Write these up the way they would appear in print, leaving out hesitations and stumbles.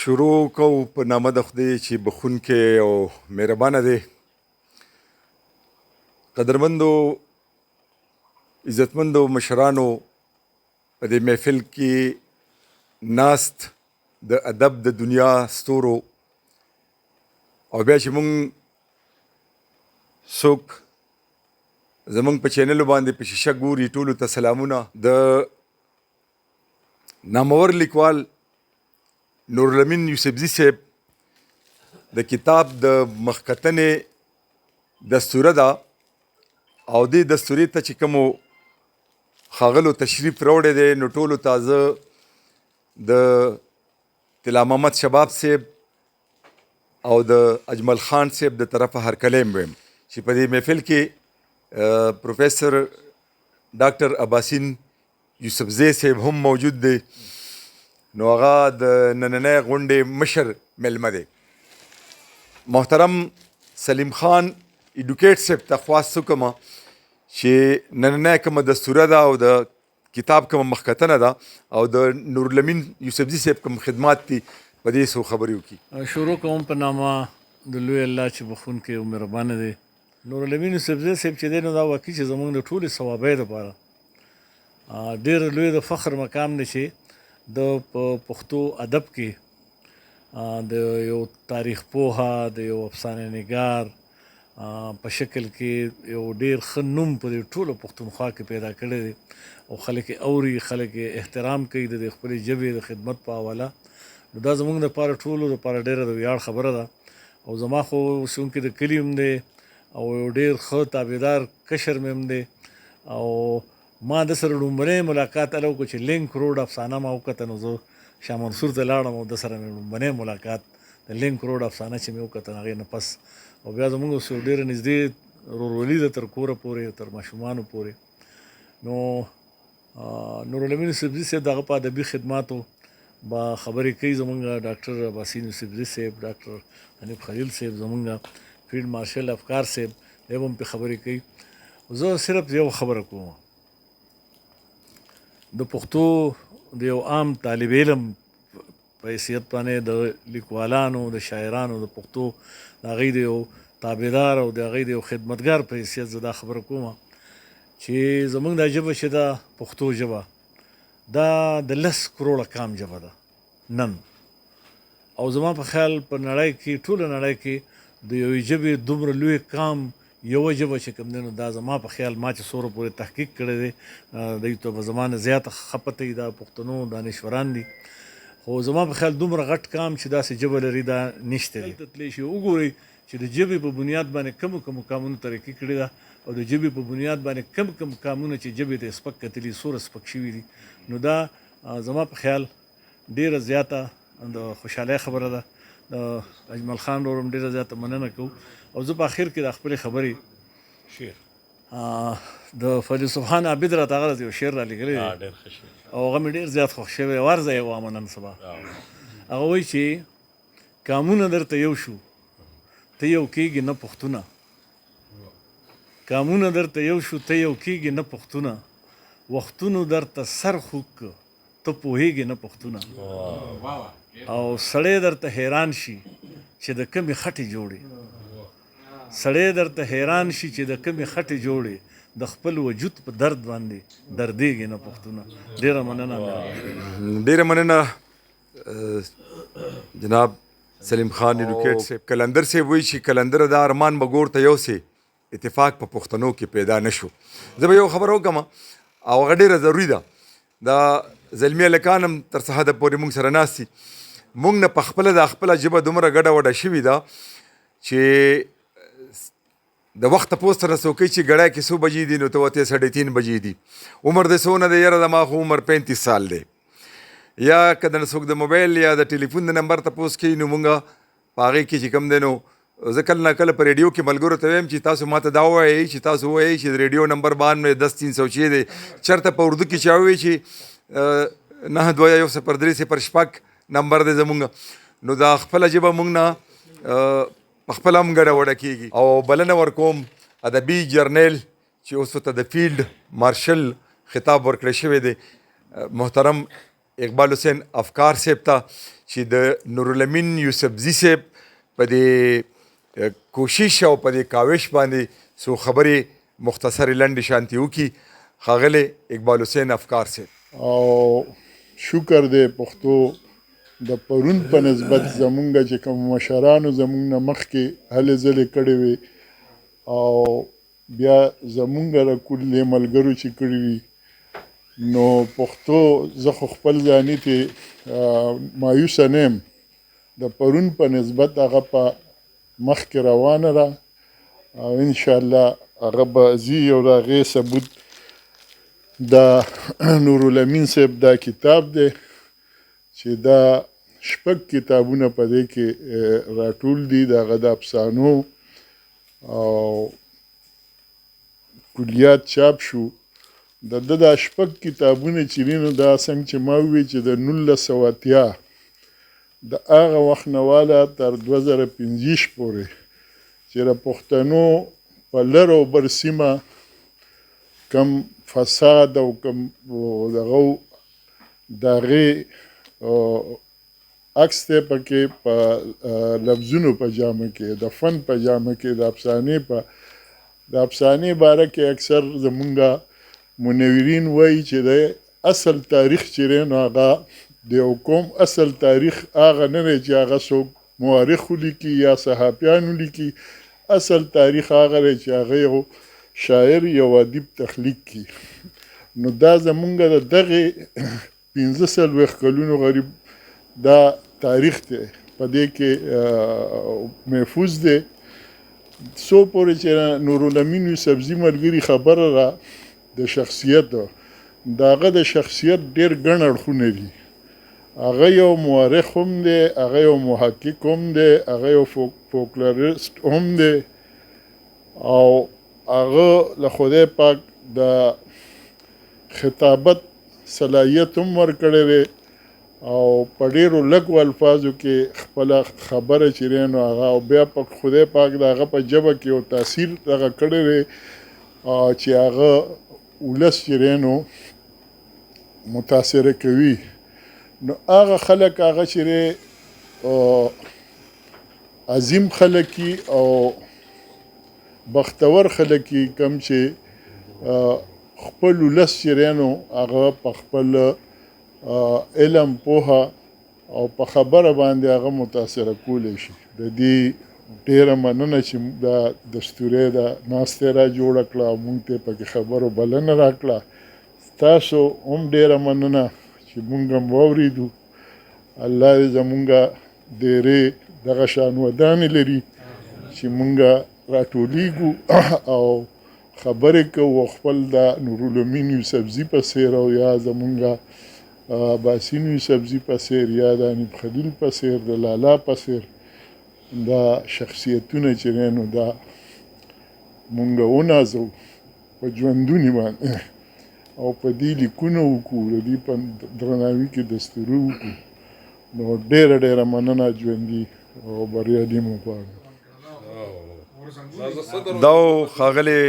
شروع کوو په نامه د خدای چې بخښونکی او مهربانه دی. قدرمندو عزتمندو مشرانو، په دې محفل کې ناست د ادب د دنیا ستورو، او بیا چې مونږ څوک زمونږ په چینلو باندې په شیشه ګوري، ټولو ته سلامونه. د نامور لیکوال نورالامین یوسفزي صاحب د کتاب د مخکتنې دستوره ده، او دې دستورې ته چې کومو ښاغلو تشریف راوړی دی، نو ټولو ته زه د طلا محمد شباب صاحب او د اجمل خان صاحب د طرفه هرکلی وایم چې په دې محفل کې پروفیسور ډاکټر اباسین یوسفزی صاحب هم موجود دی، نو هغه د نننۍ غونډې مشر مېلمه دی. محترم سلیم خان ایډوکیټ صاحب ته خواست وکړم چې نننۍ کومه دستوره ده او د کتاب کومه مخکتنه ده او د نورالامین یوسفزي صاحب کوم خدمات دي، په دې څو خبرې وکړي. شروع کوم په نامه د لوی الله چې بخښونکی او مهربانه دی. نورالامین یوسفزی صاحب چې دی، نو دا واقعي چې زمونږ د ټولې صوابۍ دپاره ډېر لوی د فخر مقام دی چې د په پښتو ادب کې د یو تاریخ پوه، د یو افسانه نګار په شکل کې یو ډیر ښه نوم په دې ټوله پښتونخوا کې پیدا کړی دی، او خلک یې اوري، خلک یې احترام کوي د دې خپلې ژبې د خدمت په حواله. نو دا زمونږ دپاره، ټولو دپاره ډېره د ویاړ خبره ده. او زما خو چونکې د کلي هم دی او یو ډېر ښه تابعدار کشر مې هم دی، او ما د سره لومړنی ملاقات هله وکړو چې لینک روډ افسانه ما وکته، نو زه شاه منصور ته لاړم او د سره مې لومړنی ملاقات د لینک روډ افسانه چې مې وکته، هغې نه پس او بیا زموږ اوس یو ډېره نږدې ورورولي ده تر کوره پورې، تر ماشومانو پورې. نو نورالامین یوسفزي صاحب، د هغه په ادبي خدماتو به خبرې کوي زمونږ ډاکټر عباسین یوسفزي صاحب، ډاکټر حنیف خلیل صاحب، زمونږ فیلډ مارشل افکار صاحب دی به هم پرې خبرې کوي. زه صرف یو خبره کوم، د پښتو د یو عام طالب علم په حیثیت باندې، د لیکوالانو، د شاعرانو، د پښتو د هغوی د یو تابعدار او د هغوی د یو خدمتګار په حیثیت زه دا خبره کوم چې زمونږ دا ژبه چې ده، پښتو ژبه، دا د 10 کروړه کام ژبه ده نن. او زما په خیال په نړۍ کې، ټوله نړۍ کې د یوې ژبې دومره لوی کام یوه ژبه چې کوم دی، نو دا زما په خیال، ما چې څومره پورې تحقیق کړی دی، دوی ته به زما نه زیاته ښه پته وي، دا پښتنو دانشوران دي، خو زما په خیال دومره غټ کام چې داسې ژبه لري، دا نشته دی. دلته تللی شي، وګورئ چې د ژبې په بنیاد باندې کوم کوم کامونو ترقي کړې ده او د ژبې په بنیاد باندې کم کم کامونه چې ژبې ته سپک کتلي، څومره سپک شوي دي. نو دا زما په خیال ډیره زیاته د خوشحالۍ خبره ده. د اجمل خان ورور هم ډیره زیاته مننه کوو. او زه په اخر کې د خپلې خبرې شعر د فضل سبحان عابد راته هغه ورځ یو شعر را لیږلی دی ډېر ښه شعر. او هغه مې ډېر زیات خوښ شوی، هر ځای یې وامه. نن سبا هغه وایي چې کامونه درته یو شو، ته یو کېږي نه پښتونه. کامونه درته یو شو، ته یو کېږي نه پښتونه. وختونو درته سر خوږ که، ته پوهېږې نه پښتونه. او سړی درته حیران شي چې د کمې خټې جوړې، سړی درته حیران شي چې د کمې خټې جوړې، د خپل وجود په درد باندې دردېږي نه پښتونه. ډېره مننه. ډیره مننه جناب سلیم خان ایډوکیټ صاحب. کلندر صاحب وایي چې کلندر دا ارمان به ګور ته یوسې، اتفاق په پښتنو کې پیدا نشو. زه به یو خبره وکړم او هغه ډیره ضروري ده. دا زلمی هلکان هم تر څه حده پورې موږ سره ناست دي. موږ نه په خپله دا خپله ژبه دومره ګډه وډه شوې ده چې د وخت تپوس سره څوک کوي چې ګړی کې څو بجې دي، نو ته ورته 3:30 بجې دي. عمر د څونه دی؟ یاره زما خو عمر 35 سال دی. یا که د څوک د موبایل یا د ټلیفون د نمبر تپوس کوي، نو مونږ په هغې کې چې کوم دی، نو زه کله نا کله په ریډیو کې ملګرو ته وایم چې تاسو ماته دا ووایئ چې تاسو ووایئ چې د ریډیو نمبر 92 10 306 دی. چېرته په اردو کې چا ووایي چې 9210306 نمبر دی زمونږ. نو دا خپله ژبه مونږ نه په خپله هم ګډه وډه کېږي. او بلنه ورکوم ادبي جرنیل چې اوس ورته د فیلډ مارشل خطاب ورکړی شوی دی، محترم اقبال حسین افکار صاحب ته چې د نورالامین یوسفزي صاحب په دې کوشش او په دې کاوش باندې څو خبرې مختصرې لنډې شانتې وکړي. ښاغلی اقبال حسین افکار صاحب. او شکر دی پښتو د پرون په نسبت زمونږ چې کوم مشرانو زمونږ نه مخکې هلې ځلې کړې وې او بیا زمونږ د کلي ملګرو چې کړي وي، نو پښتو زه خو خپل ځاني ته مایوسه نه یم. د پرون په نسبت هغه په مخکې روانه ده او انشاءالله هغه به ځي. او د هغې ثبوت د نورالامین صاحب دا کتاب دی چې دا شپږ کتابونه په دې کې راټول دي، د هغه د افسانو او کلیات چاپ شو. د ده دا شپږ کتابونه چې دي، نو دا څنګه چې ما وویل چې د 1980 د هغه وخت نه واله تر 2025 پورې چې د پښتنو په لر او بر سیمه کم فساد او کم دغه د هغې عکس دی پکې په لفظونو په جامه کې، د فن په جامه کې، د افسانې په د افسانې باره کې اکثر زمونږ منورین وایي چې د اصل تاریخ چې دی نو هغه د یو قوم اصل تاریخ هغه نه دی چې هغه څوک مورخ ولیکي یا صحافیان ولیکي. اصل تاریخ هغه دی چې هغه یو شاعر یو ادیب تخلیق کړي. نو دا زمونږ د دغې 45 کلونو غریب دا تاریخ دی، په دې کې محفوظ دی. څو پورې چې نورالامین یوسفزي ملګري خبره را د شخصیت، د هغه د شخصیت ډېر ګڼ اړخونه دي. هغه یو مورخ هم دی، هغه یو محقق هم دی، هغه یو فوکلوریست هم دی، او هغه له خدای پاک د خطابت صلاحیت هم ورکړی دی او په ډېرو لږو الفاظو کې خپله خبره چې دی نو هغه، او بیا په خدای پاک د هغه په ژبه کې یو تاثیر دغه کړی دی چې هغه ولس چې دی نو متاثره کوي. نو هغه خلک هغه چې دی عظیم خلک او بختور خلک کوم چې خپل ولس چې دی نو هغه په خپل علم پوهه او په خبره باندې هغه متاثره کولی شي. د دې ډېره مننه چې دا دستورې دا ناسته را جوړه کړه او مونږ ته پکې خبرو بلنه راکړه. تاسو هم ډېره مننه چې مونږ هم واورېدو. الله دې زمونږ ډېرې دغه شان ودانې لري چې مونږ راټولېږو او خبرې کوو او خپل د نورالامین یوسفزي په څېر او یا زمونږ اباسین یوسفزي په څېر یا د حنیف خلیل په څېر، د لالا په څېر دا شخصیتونه چې دی نو دا مونږ ونازو په ژوندوني باندې او په دې لیکونه وکړو، د دې په درناوي کې دستورې وکړو. نو ډېره ډېره مننه، ژوندي او بریالي مو غواړم. دا ښاغلی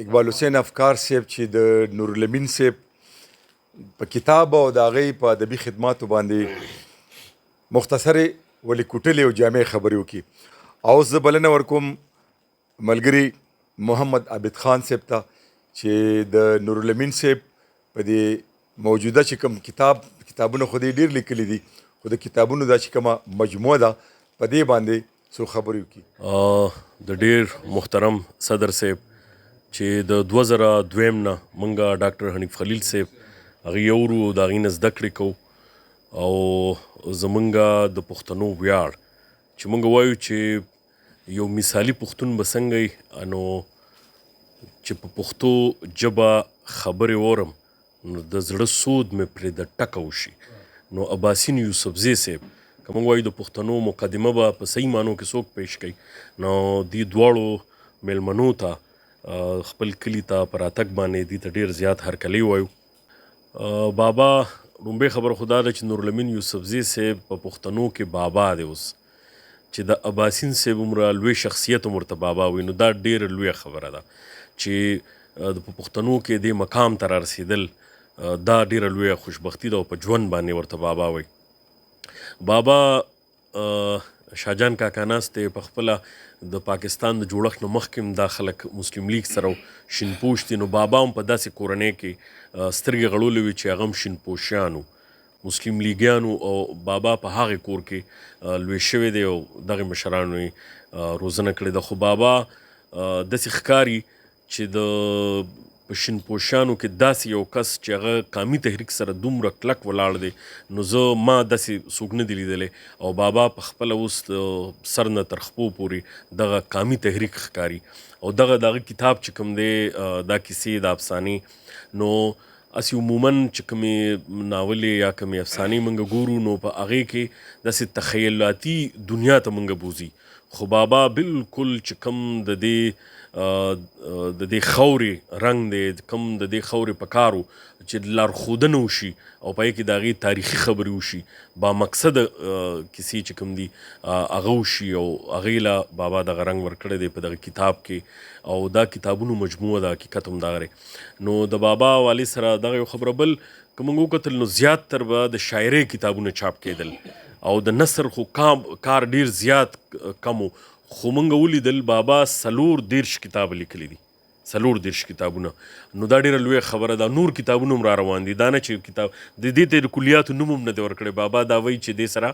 اقبال حسین افکار صاحب چې د نورالامین صاحب په کتاب او د هغې په ادبي خدماتو باندې مختصرې ولې کوټلې او جامع خبرې وکړي. او زه بلنه ورکوم ملګري محمد عابد خان صاحب ته چې د نورالامین صاحب په دې موجوده چې کوم کتابونه خو دې ډېر لیکلي دي، خو د کتابونو دا چې کومه مجموعه ده په دې باندې څو خبرې وکړي. د ډېر محترم صدر صاحب چې د 2002 نه مونږ ډاکټر حنیف خلیل صاحب هغې اورو او د هغې نه زده کړې کوو او زمونږ د پښتنو ویاړ چې مونږ وایو چې یو مثالي پښتون به څنګه وي، نو چې په پښتو ژبه خبرې واورم نو د زړه سود مې پرې د ټکه وشي. نو اباسین یوسفزی صاحب که موږ وایو د پښتنو مقدمه به په صحیح معنو کې څوک پیش کوي، نو دې دواړو میلمنو ته خپل کلي ته په راتګ باندې دې ته ډېر زیات هرکلی وایو. بابا لومبۍ خبره خو دا ده چې نورالامین یوسفزی صاحب په پښتنو کې بابا دی. اوس چې د اباسین صاحب عمره لوی شخصیت هم ورته بابا وي، نو دا ډېره لویه خبره ده چې په پښتنو کې دې مقام ته رارسېدل دا ډیره لویه خوشبختی ده او په ژوند باندې ورته بابا وایي. بابا شاه جان کاکا ناست دی، په خپله د پاکستان د جوړښت نه مخکې هم دا خلک مسلم لیګ سره شین پوش دي، نو بابا هم په داسې کورنۍ کې سترګې غړولې وي چې هغه هم شین پوشیان وو، مسلم لیګیان وو، او بابا په هغې کور کې لوی شوی دی او دغې مشرانو یې روزنه کړې ده. خو بابا داسې ښکاري چې د په شین پوشانو کې داسې یو کس چې هغه قامي تحریک سره دومره کلک ولاړ دی، نو زه ما داسې څوک نه دی لیدلی. او بابا په خپله اوس سر نه تر خپو پورې دغه قامي تحریک ښکاري، او دغه دغه کتاب چې کوم دی دا کیسې دا افسانې، نو هسې عموما چې کومې ناولې یا کومې افسانې موږ ګورو نو په هغې کې داسې تخیلاتي دنیا ته موږ بوځي، خو بابا بالکل چې کوم د دې د دې خاورې رنګ دی، کوم د دې خاورې په کار و چې لارښودنه وشي او په هغې کې د هغې تاریخي خبرې وشي، با مقصده کیسې چې کوم دي هغه وشي، او هغې له بابا دغه رنګ ورکړی دی په دغه کتاب کې. او دا کتابونو مجموعه ده، حقیقت هم دغه دی. نو د بابا والي سره دغه یو خبره. بل که موږ وکتل نو زیات تر به د شاعرۍ کتابونه چاپ کېدل او د نثر خو کار ډیر زیات کم و، خو موږ ولیدل بابا 34 کتابه لیکلي دي، 34 کتابونه، نو دا ډیره لویه خبره ده. نور کتابونه هم را روان دي، دا نه چې کتاب د دې ته د کلیاتو نوم هم نه دی ورکړی. بابا دا وایي چې دې سره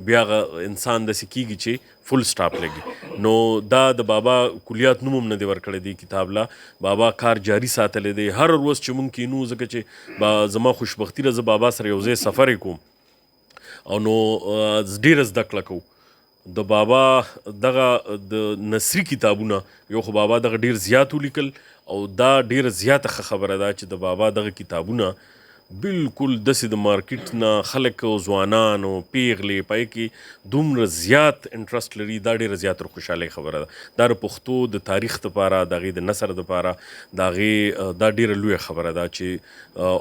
بیا هغه انسان داسې کیږي چې فل سټاپ لګي، نو دا د بابا کلیات نوم هم نه دی ورکړی دې کتاب لا. بابا کار جاري ساتلی دی، هر ورځ چې مونږ کینو، ځکه چې زما خوشبختي ده زه بابا سره یو ځای سفر یې کوم او نو ډېره زده کړه کوو د بابا دغه د نثري کتابونه. یو خو بابا دغه ډیر زیات ولیکل، او دا ډیره زیاته ښه خبره ده چې د بابا دغه کتابونه بالکل داسې د مارکیټ نه خلک او ځوانان او پیغلې پای کې دومره زیات انټرسټ لري، دا ډیره زیاته خوشحالۍ خبره ده. دا د پښتو د تاریخ دپاره، د هغې د نثر دپاره، د هغې دا ډیره لویه خبره ده چې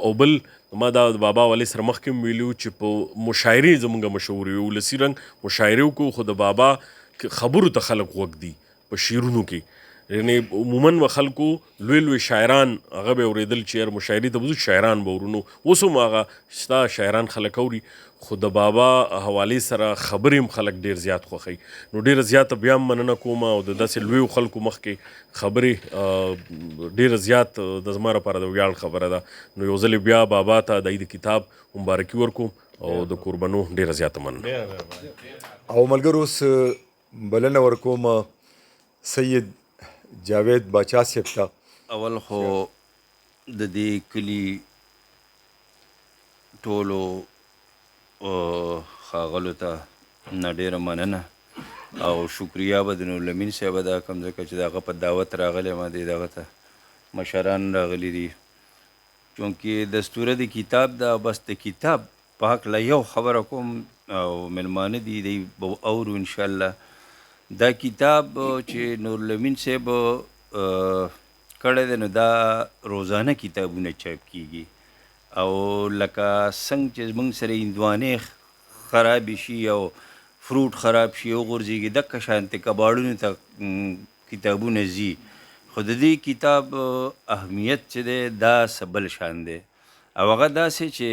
او بل ما دا د بابا والي سره مخکې هم ویلي وو چې په مشاعرې زمونږ مشهورې وي، ولسي رنګ مشاعرې وکړو، خو د بابا خبرو ته خلک غوږ دي په شعرونو کې، یعنې عموماً به خلکو لوی لوی شاعران هغه به اورېدل چې یار مشاعرې ته به ځو شاعران به اورو، نو اوس هم هغه شته شاعران خلک اوري، خو د بابا حوالې سره خبرې هم خلک ډېر زیات خوښوي. نو ډېره زیاته بیا هم مننه کوم، او د داسې لویو خلکو مخکې خبرې ډېره زیات د زما لپاره د ویاړ خبره ده. نو یو ځل بیا بابا ته د دې کتاب مبارکي ورکوم او د کوربنو ډېره زیاته مننه. او ملګرو اوس بلنه ورکوم سید جاوید باچا صاحب ته. اول خو د دې کلي ټولو ښاغلو ته نه ډېره مننه او شکریا به د نورالامین صاحب ادا کړم، ځکه چې د هغه په دعوت راغلی ما، دې دغه ته مشران راغلي دي. چونکې دستوره د کتاب ده، بس د کتاب په هکله یو خبره کوم او مېلمانه دي دی به اورو انشاءالله. دا کتاب چې نورالامین صاحب کړی دی، نو دا روزانه کتابونه چاپ کیږي، او لکه څنګه چې زموږ سره هندوانې خرابې شي او فروټ خراب شي او غورځېږي، دقه شانتې کباړونو ته کتابونه ځي. خو د دې کتاب اهمیت چې دی دا څه بل شان دی، او هغه داسې چې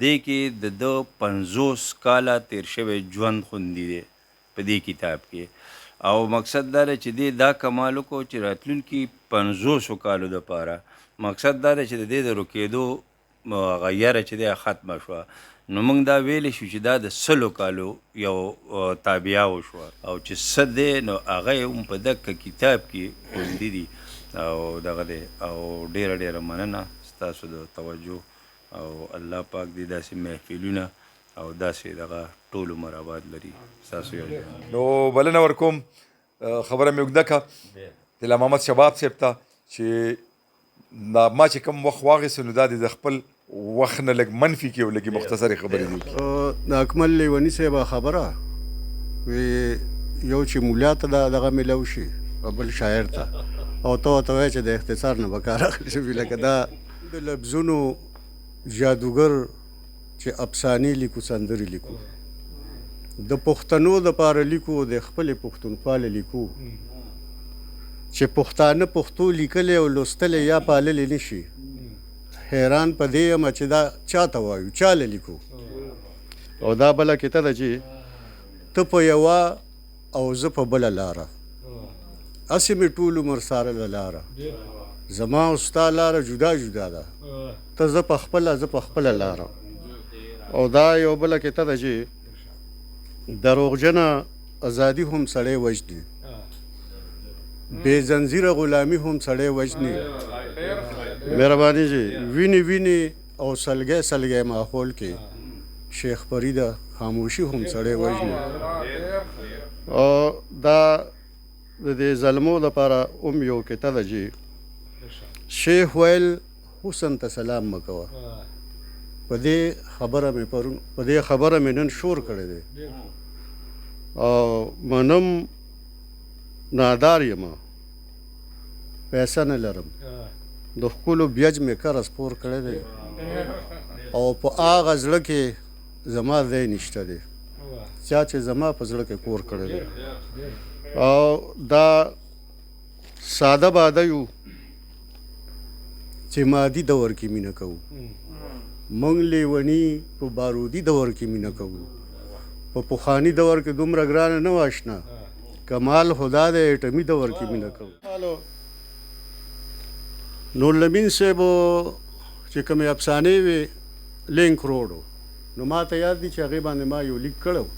دې کې د ده 50 کاله تېر شوی ژوند خوندي دی په دې کتاب کې. او مقصد دا دی چې دې دا کمال وکړو چې راتلونکي 50 کالو دپاره، مقصد دا دی چې د دې د رکېدو هغه یره چې دی ختمه شوه. نو موږ دا ویلی شو چې دا د 100 کالو یو تابیا وشوه، او چې څه دی نو هغه یې هم په دقه کتاب کې خوندي دي. او دغه دی. او ډېره ډېره مننه ستاسو د توجه، او الله پاک دې داسې محفلونه او داسې دغه ټول عمر آباد لري. ستاسو یو جهان. نو بلنه ورکوم، خبره مې اوږده کړه طلا محمد شباب صاحب ته چې دا ما چې کوم وخت واخیست نو دا دې د خپل وخت نه لږ منفي کې او لږې مختصرې خبرې دي وکړي. د اکمل لیوني صاحب خبره وی یو چې مولا ته دا دغه میلاو شي او بل شاعر ته، او ته ورته وایې چې د اختصار نه به کار اخلي. لکه دا د لفظونو جادوګر چې افسانې لیکو، سندرې لیکو، د پښتنو دپاره لیکو، د خپلې پښتونخوا له لیکو، چې پښتانه پښتو لیکلی او لوستلی یا پاللی نه شي. حیران په دې یم چې دا چا ته وایو، چا له لیکو. او دا بله کیته ده چې ته په یوه او زه په بله لاره، هسې مې ټول عمر څارله لاره، زما او ستا لاره جدا جدا ده، ته زه په خپله، زه په خپله لاره. او دا یو بله کیته ده چې دروغجنه ازادي هم سړی وژني، بې زنځیره غلامي هم سړی وژني. مهرباني جی، ویني ویني او سلګی سلګی ماحول کې شیخ فریده خاموشي هم سړی وژني. او دا د دې زلمو لپاره هم یو کیته ده چې شیخ ویل حسن ته سلام مه کوه، په دې خبره مې پرون، په دې خبره مې نن شور کړی دی. او منم نادار یم، پیسه نه لرم، د ښکلو بیج مې قرض پور کړی دی، او په هغه زړه کې زما ځای نشته دی چا چې زما په زړه کې کور کړی دی. او دا ساده باده یو چې مادي دور کې مینه کوو، موږ لیوني په بارودي دور کې مینه کوو. په پخواني دور کې دومره ګرانه نه وه اشنا، کمال خدا دی اټمي دور کې مینه کوو. نورلمین صاحب چې کومې افسانې وې لینک روډ، نو ما ته یاد دي چې هغې باندې ما یو لیک کړی و،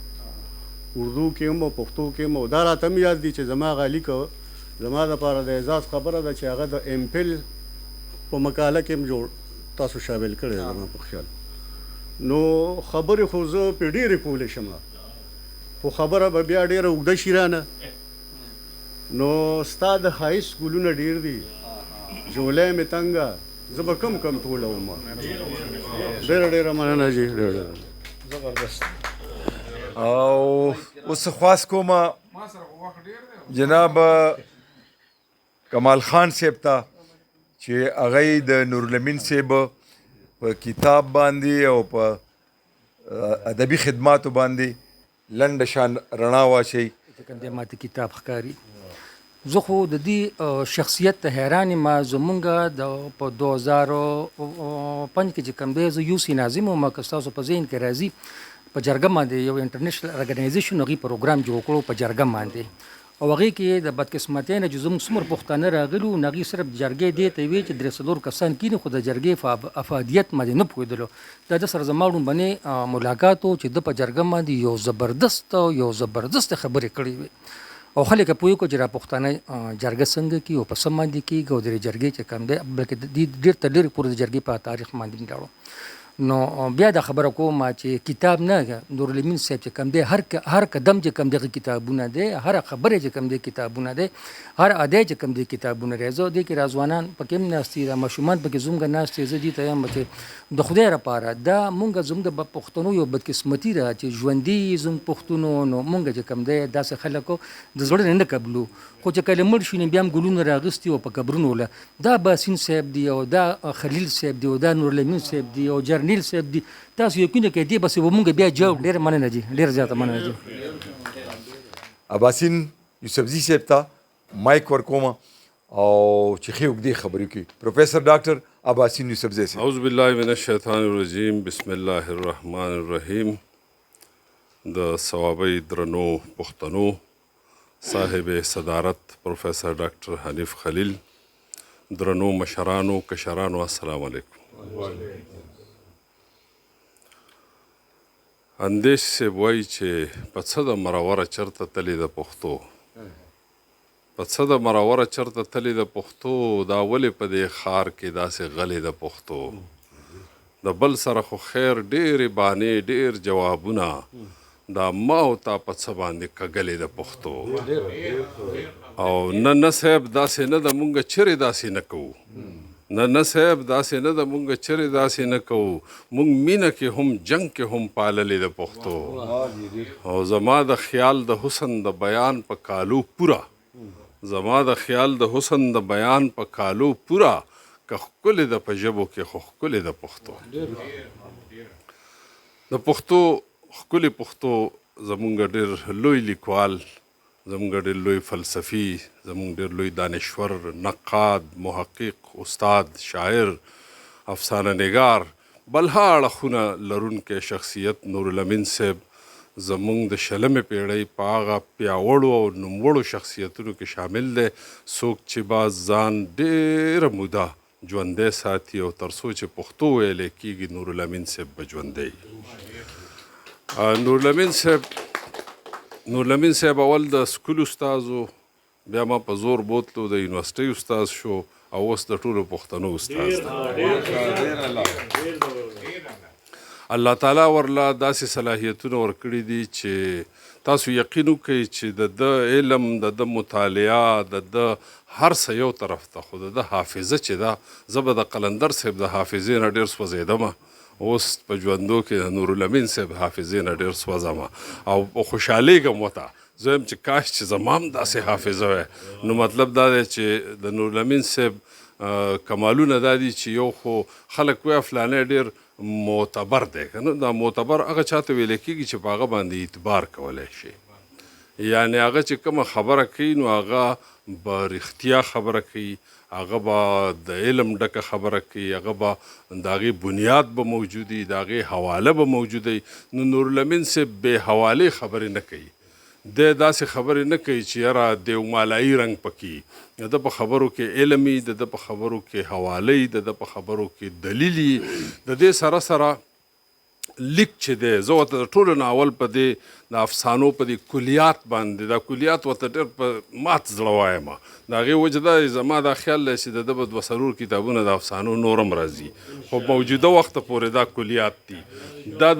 اردو کې هم او پښتو کې هم. او دا راته هم یاد دي چې زما هغه لیک زما دپاره د اعزاز خبره ده چې هغه د ایم پیل په مقاله کې هم جوړ تاسو شامل کړی زما په خیال. نو خبرې خو زه پرې ډېرې کولی شم، خو خبره به بیا ډېره اوږده شي رانه. نو ستا د ښایست ګلونه ډېر دي، جولۍ مې تنګه، زه به کم کم ټولوم. ډېره ډېره مننه جی، ډېره ډېره زبردست. او اوس خواست کوم جناب کمال خان صاحب ته چې هغه د نورلمین صاحب په کتاب باندې او په ادبي خدماتو باندې لنډه شان رڼا واچوي. چې کوم دی ماته کتاب ښکاري، زه خو د دې شخصیت ته حیران یم. زمونږ د په 2005 کې چې کوم دی زه یو سي ناظم وم، که ستاسو په ذهن کې راځي، په جرګه باندې یو انټرنیشنل ارګنایزیشن هغې پروګرام جوړ کړو په جرګه باندې. او هغې کې د بدقسمتۍ نه چې زموږ څومره پښتانه راغلي وو، نو هغې صرف جرګې دې ته وی چې 3-4 کسان کښېني، خو د جرګې په افادیت باندې نه پوهېدلو. دا ده سره زما ړومبنی ملاقات و چې ده په جرګه باندې یو زبردست یو زبردست خبرې کړې وې، او خلک یې پوه کړو چې دا پښتانه جرګه څنګه کېږي او په څه باندې کېږي، او د دې جرګې چې کوم دی، بلکې د دې ډېر تر ډېرې پورې د جرګې په تاریخ باندې لاړو. نو بیا دا خبره کوم چې کتاب نه نورلمین صاحب چې کوم دی، هر قدم چې کوم دغه کتابونه دی، هر خبره چې کوم دی کتابونه دی، هر ادای چې کوم دی کتابونه دی. زه دې کې را ځوانان پکې هم ناست دي، را ماشومان پکې زموږ ناست دي. زه دې ته یم چې د خدای لپاره دا مونږ زموږ د پښتنو یو بدقسمتي ده چې ژوندي زموږ پښتونو، نو مونږ چې کوم دی داسې خلکو د زړه نه قبلو، خو چې کله مړ شي نو بیا هم ګلونه راغستي او په قبرونو له دا باسین صاحب دی او دا خلیل صاحب دی او دا نورلمین صاحب دی او جرنیل صاحب دی. تاسو یقین وکړئ دې بس به مونږ بیا جاو. ډېره مننه جی، ډېره زیاته مننه جی. اباسین یوسفزي صاحب ته مایک ورکوم او چې ښې اوږدې خبرې وکړي. پروفیسور ډاکټر اباسین یوسفزی صاحب. اعوذ بالله من الشیطان الرجیم، بسم الله الرحمن الرحیم. د صوابۍ درنو پښتنو صاحب صدارت پروفیسور ډاکټر حنیف خلیل، درنو مشرانو کشرانو، السلام علیکم. اندیش صاحب وایي چې په څه د مروره چرته تلې د پښتو، په څه د مروره چرته تلې د پښتو، دا ولې په دې ښار کې داسې غلې د پښتو؟ د بل سره خو خیر ډېرې بانې ډېر جوابونه، دا ما او تا په څه باندې کږلې د پښتو. او نه نه صاحب داسې نه ده، مونږ چېرې داسې نه کوو. نه نه صاحب داسې نه ده، مونږ چېرې داسې نه کوو. مونږ مینه کې هم جنګ کې هم پاللې د پښتو. او زما د خیال د حسن د بیان په کالو پوره، زما د خیال د حسن د بیان په کالو پوره، که ښکلې ده په ژبو کې خو ښکلې ده پښتو. د پښتو ښکلې پښتو زمونږ ډېر لوی لیکوال، زمونږ ډېر لوی فلسفي، زمونږ ډېر لوی دانشور، نقاد، محقق، استاد، شاعر افسانه نګار بلها اړخونه لرونکی شخصیت نورالامین صاحب زمونږ د شلمې پیړۍ په هغه پیاوړو او نوموړو شخصیتونو کې شامل دی څوک چې به ځان ډیره موده ژوندی ساتي او تر څو چې پښتو ویلی کیږي نورالامین صاحب به ژوندی نورالامین صاحب نورالامین صاحب اول د سکول استاد و، بیا ما په زور بوتلو د یونیورسټۍ استاد شو او اوس د ټولو پښتنو استاد دی. الله تعالی ورله داسې صلاحیتونه ورکړي دي چې تاسو یقین وکړئ چې د ده علم، د ده مطالعه، د ده هر څه یو طرف ته، خو د ده حافظه چې ده، زه به د قلندر صاحب د حافظې نه ډېر سوځېدم، اوس په ژوندو کې د نورالامین صاحب حافظې نه ډېر سوځم او خوشحالېږم ورته، زه وایم چې کاش چې زما هم داسې حافظه وای. نو مطلب دا دی چې د نورالامین صاحب کمالونه دا دي چې یو خو خلک وایي فلانی ډېر معتبر دی کنه، دا معتبر هغه چاته ویل کېږي چې په هغه باندې اعتبار کولای شي، یعنې هغه چې کومه خبره کوي نو هغه به رښتیا خبره کوي، هغه به د علم ډکه خبره کوي، هغه به د هغې بنیاد به موجود وي، د هغې حواله به موجوده وي. نو نورالامین صاحب بې حوالې خبرې نه کوي، دی داسې خبرې نه کوي چې یاره دیومالایي رنګ پکې، د ده په خبرو کې علم وي، د ده په خبرو کې حواله وي، د ده په خبرو کې دلیل وي. د دې سره سره لیک چې دی، زه ورته د ټولو نه اول په دې د افسانو په دې کلیات باندې، دا کلیات ورته ډېر په مات زړه وایم. د هغې وجه دا دی زما دا خیال دی چې د ده به دوه څلور کتابونه د افسانو نور هم راځي، خو موجوده وخته پورې دا کلیات دي. دا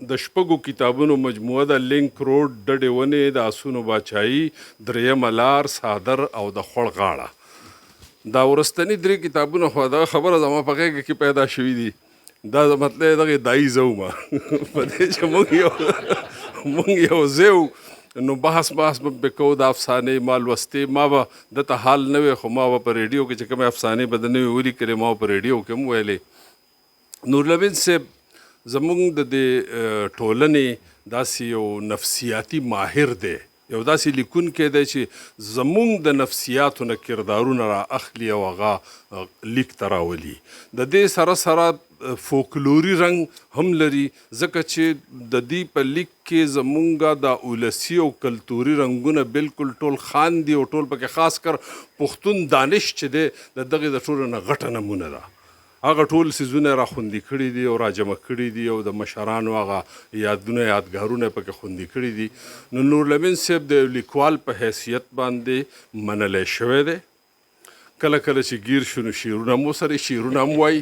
د شپږو کتابونو مجموعه ده، لینک روډ، ډډې ونې، د اسونو باچایي، درېیمه لار، څادر او د خوړ غاړه. دا وروستني درې کتابونه خو دغه خبره زما په غېږه کې پیدا شوي دي. دا مطلب دغه دایي زه وم په دې چې مونږ یو ځای وو، نو بحث بحث به پرې کوو. د افسانې ما لوستې، ما به ده ته حال نه وی، خو ما به په ریډیو کې چې کومې افسانې به ده نه وې ولیکلې ما به په ریډیو کې هم ویلې. نورالامین صاحب زمونږ د دې ټولنې داسې یو نفسیاتي ماهر دی، یو داسې لیکونکی دی چې زمونږ د نفسیاتو نه کردارونه را اخلي او هغه لیک ته راولي. د دې سره سره فوکلوري رنګ هم لري، ځکه چې د دې په لیک کې زمونږ د اولسي او کلتوري رنګونه بالکل ټول خاندي او ټول پکې خاص کر پښتون دانش چې دی د دغې د ټولو نه غټه نمونه ده. هغه ټول څیزونه یې راخوندي کړي دي او راجمع کړي دي او د مشرانو هغه یادونه یادګارونه یې پکې خوندي کړي دي. نو نورالامین صاحب د یو لیکوال په حیثیت باندې منلی شوی دی. کله کله چې ګیر شو نو شعرونه هم ورسره شعرونه هم وایي،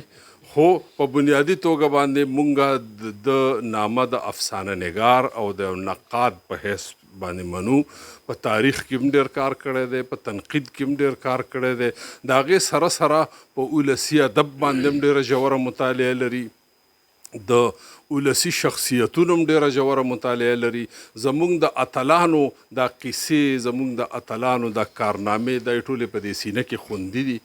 خو په بنیادي توګه باندې مونږ د ده نامه د افسانه نګار او د یو نقاد په حیث باندې منو. په تاریخ کې هم ډېر کار کړی دی، په تنقید کې هم ډېر کار کړی دی، د هغې سره سره په ولسي ادب باندې هم ډېره ژوره مطالعه لري، د ولسي شخصیتونو هم ډېره ژوره مطالعه لري. زمونږ د اتلانو دا قصې، زمونږ د اتلانو دا کارنامې، دا یې ټولې په دې سینه کې خوندي دي.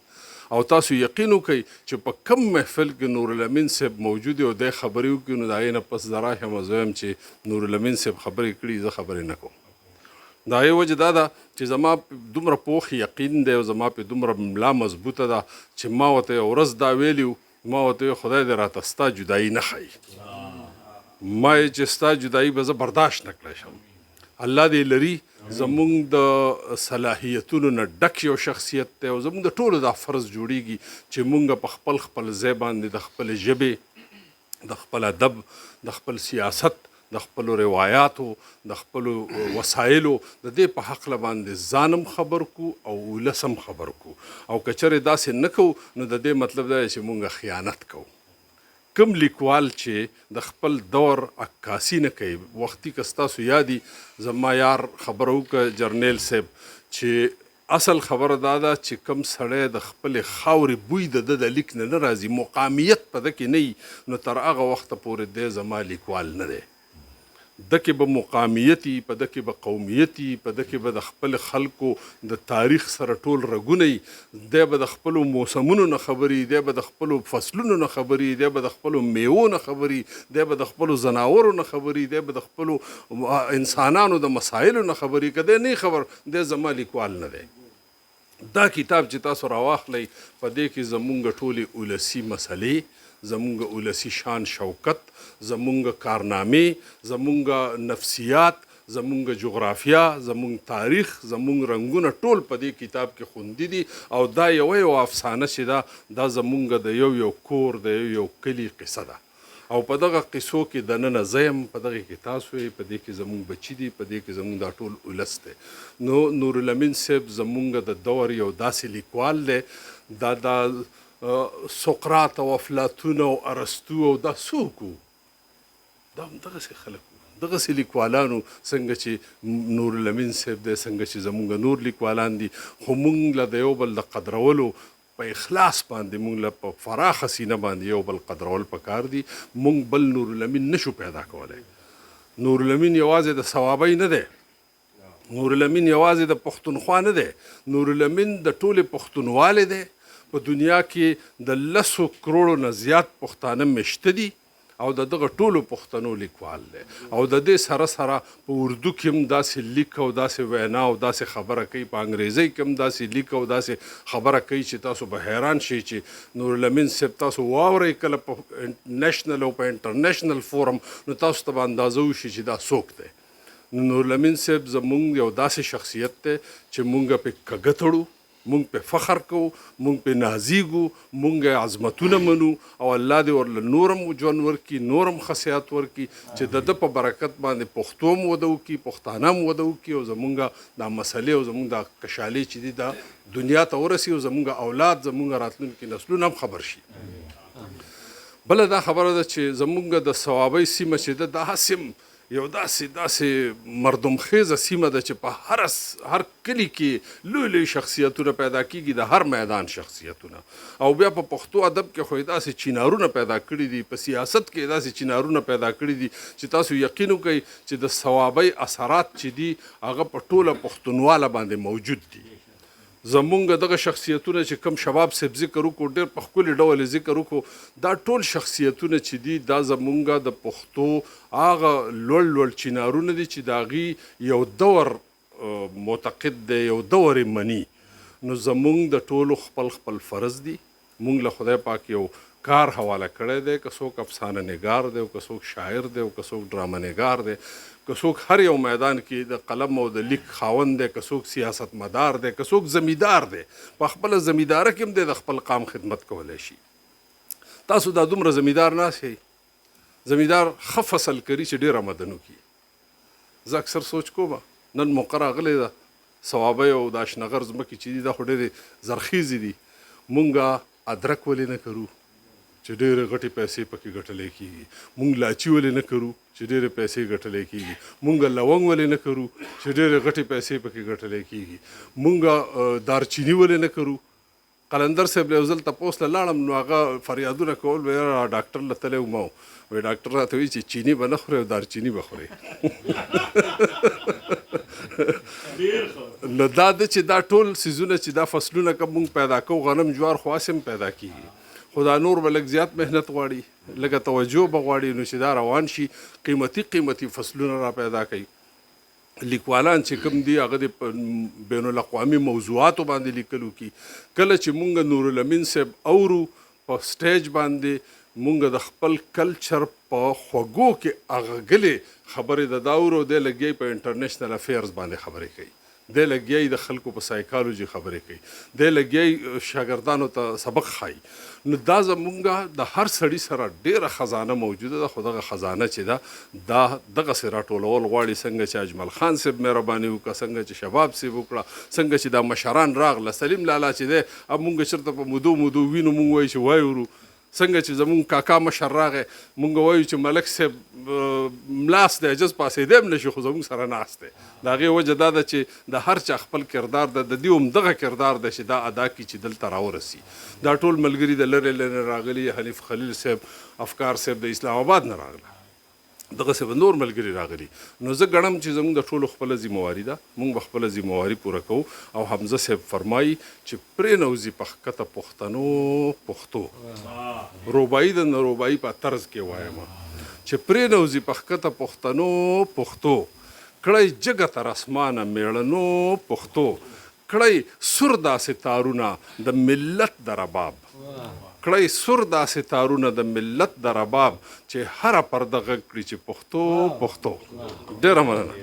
او تاسو یقین وکړئ چې په کوم محفل کې نورالامین صاحب موجود او دی خبرې وکړي نو د هغې نه پس زه راشم او زه وایم چې نورالامین صاحب خبرې کړي، زه خبرې نه کوم. د هغې وجه دا ده چې زما دومره پوخ یقین دی او زما پې دومره ملا مضبوطه ده چې ما ورته یوه ورځ دا ویلي وو، ما ورته وویل خدای دې راته ستا جدایي نه ښایي، ما یې چې ستا جدایي به زه برداشت نه کړی شم. الله دې لري زمونږ د صلاحیتونو نه ډک یو شخصیت دی او زمونږ د ټولو دا فرض جوړیږي چې مونږ په خپل خپل ځای باندې د خپلې ژبې، د خپل ادب، د خپل سیاست، د خپلو روایاتو، د خپلو وسایلو د دې په حقله باندې ځان هم خبر کو او ولس هم خبر کو. او که چېرې داسې نه کوو نو د دې مطلب دا دی چې مونږ خیانت کوو. کوم لیکوال چې د خپل دور عکاسي نه کوي، وختي که ستاسو یاد وي زما یار خبره وکړه جرنیل صاحب چې اصل خبره دا ده چې کوم سړی د خپلې خاورې بوی د ده د لیک نه نه راځي، مقامیت په ده کې نه وي، نو تر هغه وخته پورې دی زما لیکوال نه دی. ده کې به مقامیت وي، په ده کې به قومیت وي، په ده کې به د خپل خلکو د تاریخ سره ټول رګونه وي، دی به د خپلو موسمونو نه خبر وي، دی به د خپلو فصلونو نه خبر وي، دی به د خپلو میوو نه خبر وي، دی به د خپلو ځناورو نه خبر وي، دی به د خپلو انسانانو د مسایلو نه خبر وي. که دی نه وي خبر، دی زما لیکوال نه دی. دا کتاب چې تاسو راواخلئ په دې کې زمونږ ټولې اولسي مسلې، زمونږ اولسي شان شوکت، زمونږ کارنامې، زمونږ نفسیات، زمونږ جغرافیا، زمونږ تاریخ، زمونږ رنګونه ټول په دې کتاب کې خوندي دي او دا یوه یوه افسانه چې ده دا زمونږ د یو یو کور د یو یو کلي قصه ده. او په دغه قصو کې دننه زه یم، په دغې کې تاسو یئ، په دې کې زمونږ بچي دي، په دې کې زمونږ دا ټول اولس دی. نو نورالامین صیب زمونږ د دور یو داسې لیکوال دی، دا دا سقراط او افلاطون او ارسطو او دا څوک وو؟ دا هم دغسې خلک وو، دغسې لیکوالان وو څنګه چې نورالامین صیب دی، څنګه چې زمونږ نور لیکوالان دي، خو مونږ له د یو بل د قدرولو په اخلاص باندې مونږ له په فراخه سینه باندې یو بل قدرول پکار دي، مونږ بل نورالامین نشو پیدا کولای. نورالامین یوازې د صوابۍ نه دی، نورالامین یوازې د پښتونخوا نه دی، نورالامین د ټولې پښتونوالې دی. په دنیا کې د لسو کروړو نه زیات پښتانه مېشته دي او د دغه ټولو پښتنو لیکوال دی او د دې سره سره په اردو کې هم داسې لیک او داسې وینا او داسې خبره کوي، په انګریزۍ کې هم داسې لیک او داسې خبره کوي چې تاسو به حیران شئ چې نورالامین صاحب تاسو واورئ کله په نېشنل او په انټرنېشنل فورم نو تاسو ته به اندازه وشي چې دا څوک دی. نو نورالامین صاحب زمونږ یو داسې شخصیت دی چې مونږ پې کږه تړو، مونږ پې فخر کوو، مونږ پې نازیږو، مونږ یې عظمتونه منو او الله دې ورله نور هم ژوند ورکړي، نور هم ښه صحت ورکړي چې د ده په برکت باندې پښتو هم وده وکړي، پښتانه هم وده وکړي او زمونږ دا مسلې او زمونږ دا کشالې چې دي دا دنیا ته ورسي او زمونږ اولاد، زمونږ راتلونکي نسلونه هم خبر شي. بله دا خبره ده چې زمونږ د صوابۍ سیمه چې ده دا هسې هم یو داسې داسې مردم خیزه سیمه ده چې په هر هر کلي کې لوی لوی شخصیتونه پیدا کیږي، د هر میدان شخصیتونه، او بیا په پښتو ادب کې خو یې داسې چینارونه پیدا کړي دي، په سیاست کې یې داسې چینارونه پیدا کړي دي چې تاسو یقین وکړئ چې د صوابۍ اثرات چې دي هغه په ټوله پښتونواله باندې موجود دي. زمونږ دغه شخصیتونه چې کوم شباب صاحب ذکر وکړو، ډېر په ښکلي ډول یې ذکر وکړو، دا ټول شخصیتونه چې دي دا زمونږ د پښتو هغه لوړ لوړ چینارونه دي چې د هغوی یو دور معتقد دی، یو دور یې مني. نو زمونږ د ټولو خپل خپل فرض دي. مونږ له خدای پاک یو کار حواله کړی دی، که څوک افسانه نګار دی او که څوک شاعر دی او که څوک ډرامه نګار دی، که څوک هر یو میدان کې د قلم او د لیک خاوند دی، که څوک سیاستمدار دی، که څوک زمیدار دی، په خپله زمیداره کې هم دی د خپل قام خدمت کولی شي. تاسو دا دومره زمیدار ناست یئ، زمیدار ښه فصل کري چې ډېر آمدن وکړي. زه اکثر سوچ کوم نن موقع راغلې ده، صوابۍ او د اشنغر ځمکې چې دي دا خو ډېرې زرخیزې دي، مونږ ادرک ولې نه کرو چې ډېرې غټې پیسې پکې ګټلې کېږي، مونږ لاچي ولې نه کرو چې ډېرې پیسې ګټلې کېږي، مونږ لونګ ولې نه کرو چې ډېرې غټې پیسې پکې ګټلې کېږي، مونږ دارچیني ولې نه کرو. قلندر صاحب له یو ځل تپوس له لاړم نو هغه فریادونه کول، ویل یاره ډاکټر له تللی وم، وایي ډاکټر راته وایي چې چیني به نه خورې او دارچیني به خورې. نو دا ده چې دا ټول څیزونه چې دا فصلونه کوم مونږ پیدا کوو، غنم جوار خو هسې هم پیدا کېږي، خو دا نور به لږ زیات محنت غواړي، لږه توجه به غواړي، نو چې دا روان شي قیمتي قیمتي فصلونه را پیدا کوي. لیکوالان چې کوم دي هغه د بین الاقوامي موضوعاتو باندې لیکل وکړي. کله چې مونږ نورالامین صاحب اورو په سټیج باندې، مونږ د خپل کلچر په خوږو کې هغه ګلې خبرې د دا اورو، دی لګیای په انټرنیشنل افیرز باندې خبرې کوي، دی لګیای د خلکو په سایکالوجي خبرې کوي، دی لګیای شاګردانو ته سبق ښایي. نو دا زمونږ د هر سړي سره ډېره خزانه موجوده ده، خو دغه خزانه چې ده دا دغسې راټولول غواړي څنګه چې اجمل خان صاحب مهرباني وکړه، څنګه چې شباب صاحب وکړه، څنګه چې دا مشران راغله. سلیم لالا چې دی اب مونږ چېرته په مودو مودو وینو، مونږ وایو چې وایورو. څنګه چې زمونږ کاکا مشر راغی، مونږ وایو چې ملک صاحب ملاس دی، عجز پاڅېدی هم نه شي، خو زمونږ سره ناست دی. د هغې وجه دا ده چې د هر چا خپل کردار ده، د دې هم دغه کردار دی چې دا ادا کړي چې دلته راورسي. دا ټول ملګري د لرې لرې راغلي، حنیف خلیل صاحب، افکار صاحب د اسلام آباد نه راغله، دغسې به نور ملګري راغلي. نو زه ګڼم چې زمونږ د ټولو خپله ذمه واري ده، مونږ به خپله ذمه واري پوره کوو. او حمزه صاحب فرمایي چې پرې نوځي په ښکته پښتنو پښتو، رباعي د نه رباعي په طرز کې وایم چې پرې نوځي په ښکته پښتنو پښتو، کړی جګه تر اسمانه میړنو پښتو، کړئ سور داسې تارونه د ملت د رباب کړئ سور داسې تارونه د ملت د رباب چې هره پرده غږ کړي چې پښتو پښتو. ډېره مننه.